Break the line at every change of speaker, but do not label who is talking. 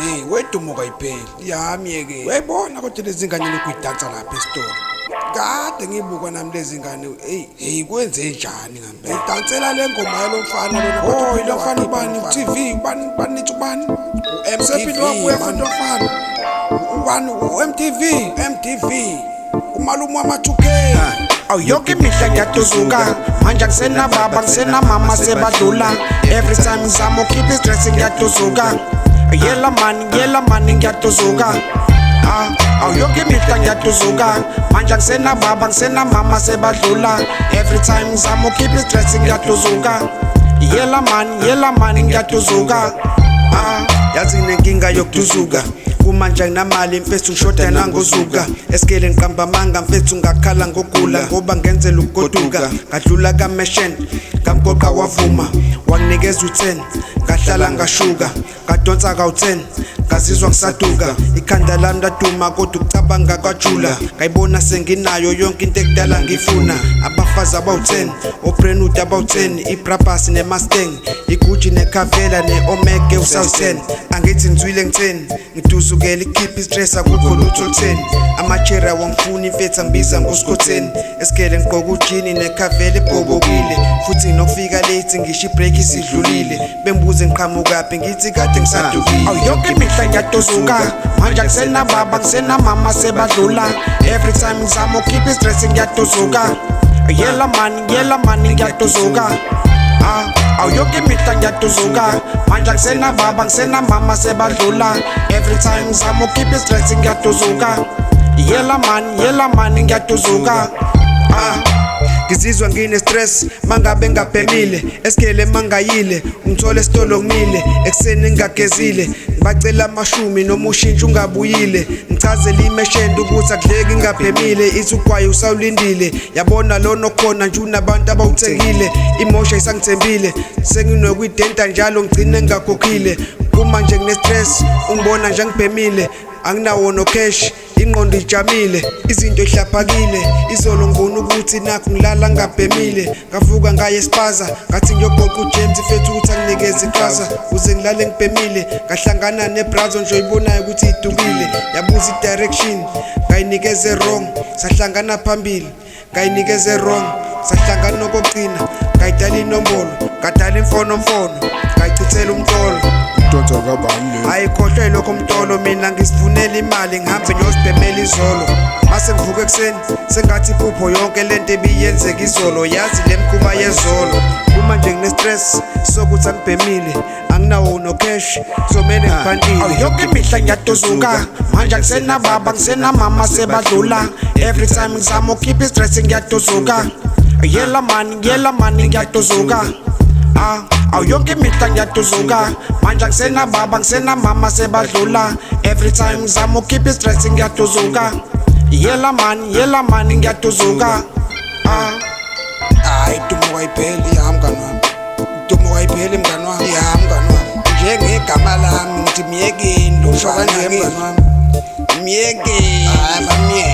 Hey, wedumo kayipheli. Yami yeke. Uyayibona kodwa lezi ngane lokhu idansa lapha esitolo. Kade ngibuka nami lezi ngane, hey, hey kwenze njani ngempela? Idansela le ngoma yalo mfana lona. Oh, lo mfana ubani? TV, ubani ubani nithi ubani? U-MTV wabuya futhi lo mfana. Ubani u-MTV, MTV. Umalume wama-2K.
Awu yonke imihla ngiyaduzuka manje, angisenababa, ngisenamama, sebadlula. Every time ngizama ukhipha istress ngiyaduzuka. Yela mani, yela mani, ngiyaduzuka. Ah, awu yonke imihla ngiyaduzuka manje, angisenababa, ngisenamama, sebadlula. Every time ngizama ukhipha istress ngiyaduzuka. Yela mani, yela mani, ngiyaduzuka. Ah.
Yazi nginenkinga yokuduzuka kumanje, anginamali mfethu, ngishoda nangozuka esikele, ngiqamba amanga mfethu, ngakhala ngogula ngoba ngenzela ukugoduka. Ngadlula kameshen, ngamgoqa wavuma, wanginikeza u-10, ngahlala ngashuka, ngadonsa kawu-10, ngazizwa ngisaduka, ikhanda lami laduma kodwa ukucabanga kwajula. Ngayibona senginayo yonke into ekudala ngifuna: abafazi abawu-10, obrenud abawu-10, iBrabus neMustang, iGucci neCarvela ne-Omega usawu-10. Angithi ngizwile ngitheni? Ngiduzukela ikhipha istress, akukho lutho olutheni. Amacheri awangifuni mfethu, angibiza ngosikhotheni. Esigele ngigqoka ujini neCarvela ebhobokile, futhi nokufika late, ngisho ibreak isidlulile. Bengibuze ngiqhamukaphi, ngithi kade ngisadukile.
Awu yonke imihla ngiyaduzuka manje, angisenababa, ngisenamama, sebadlula. Every time ngizama ukhipha istress ngiyaduzuka. Yela mani, yela mani, ngiyaduzuka. Ah, awu yonke imihla ngiyaduzuka manje, angisenababa, ngisenamama, sebadlula. Every time ngizama ukhipha istress ngiyaduzuka. Yela mani, yela mani, ngiyaduzuka. Ah.
Ngizizwa ngine-stress mangabe ngabhemile esigele, mangayile ungithole esitolo ngimile ekuseni ngingagezile, ngibacela amashumi noma ushintsho ungabuyile. Ngichazele imeshende ukuthi akudleki ngingabhemile, ithi ugwayi usawulindile. Yabona lona okhona nje unabantu abawuthengile, imosha isangithembile, senginokuyidenta njalo ngigcine ngingakhokhile. Kuma nje ngine-stress, ungibona nje ngibhemile, anginawo no cash, ingqondo ijamile, izinto ihlaphakile. Izolo ngibona ukuthi nakhu ngilala ngabhemile, ngavuka ngaye espaza, ngathi ngiyogoqa uJames mfethu ukuthi anginikeze iqhaza ukuze ngilale ngibhemile. Ngahlangana nebrazo nje oyibonayo ukuthi idukile, yabuza i-direction, ngayinikeze wrong. Sahlangana phambili, ngayinikeze wrong. Sahlangana okokugcina, ngayidala inombolo, ngadala imfonomfono, ngayichithela umtolo.
Idonsa kabani le?
Ayikhohlwe lokho mtolo, mina ngisifunela imali, ngihambe ngiyosibhemela izolo. Mase ngivuka ekuseni sengathi iphupho yonke lento ebiyenzeka izolo. Yazi le mkhuba yezolo, uma nje ngine-stress sokuthi angibhemile, anginawo no cash, zomele ngiphantile.
Awu yonke imihla ngiyaduzuka manje, angisenababa, ngisenamama, sebadlula. Every time ngizama ukhipha istress ngiyaduzuka. Yela mani, yela mani, ngiyaduzuka. Ah, awu yonke imihla ngiyaduzuka manje, angisenababa, ngisenamama, sebadlula. Every time ngizama ukhipha istress ngiyaduzuka. Yela mani, yela mani, ngiyaduzuka. Ah.
Hayi, dumo kayipheli ya mngani wami, dumo kayipheli mngani wami, ya mngani wami. Njengegama lami ngithi myekeni lo
Usho
mfana
kanje
mngani
mngani
wami, myekeni. Hayi, bamyeke.